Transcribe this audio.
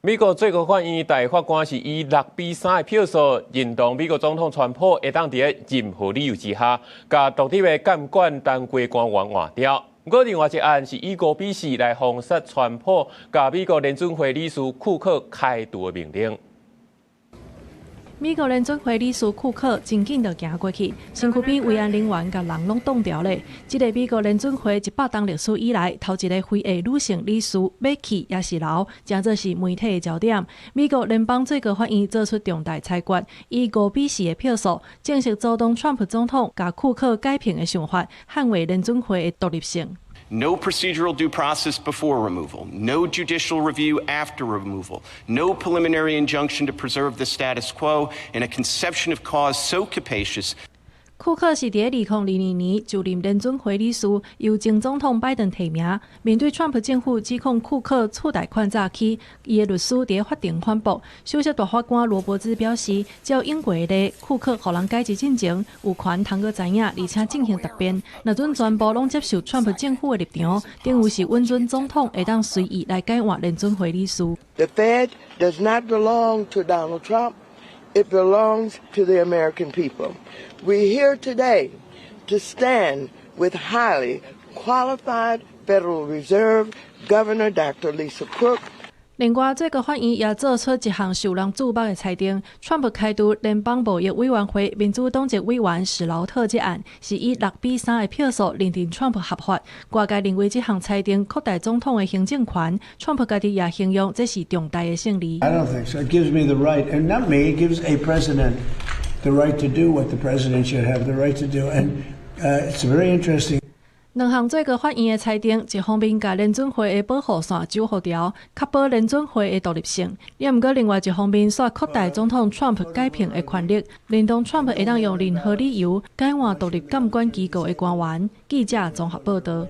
美國最高法院大法官是以6比3的票數認同美國總統川普會當佇任何理由之下，共獨立的監管單位官員換掉。不過另外一案是以5比4來封殺川普共美國聯準會理事庫克開除的命令。美國聯準會理事庫克真緊就行過去，身軀邊維安人員共人攏擋牢咧。這个美國聯準會100冬歷史以來，頭一个非裔女性理事欲去抑是留，成做是媒體的焦點。美國聯邦最高法院做出重大裁決，以5比4的票數，正式阻擋川普總統共庫克解聘的想法，捍衛聯準會的獨立性。 No procedural due process before removal, no judicial review after removal, no preliminary injunction to preserve the status quo, and a conception of cause so capacious. 庫克是佇2022年就任聯準會理事，由前總統拜登提名。面對川普政府指控庫克厝貸款詐欺，伊的律師佇法庭反駁。首席大法官羅伯茲表示，照永過的例，庫克予人解職進前，有權通閣知影，而且進行答辯。若準全部攏接受川普政府的立場，等於是允准總統會當隨意來改換聯準會理事。 The Fed does not belong to Donald Trump. It belongs to the American people. We're here today to stand with highly qualified Federal Reserve Governor Dr. Lisa Cook. 另外，最高法院也做出一項受人矚目的裁定，川普開除聯邦貿易委員會民主黨籍委員史勞特這案，是以6比3的票數認定川普合法。外界認為這項裁定擴大總統的行政權，川普家己也形容這是重大的勝利。 I don't think so. It gives me the right, and not me, it gives a president the right to do what the president should have the right to do, and it's very interesting. 兩項最高法院的裁定，一方面共聯準會的保護傘守護牢，確保聯準會的獨立性；也毋過另外一方面，煞擴大總統川普解聘的權力，令到川普會當用任何理由改換獨立監管機構的官員。記者綜合報導。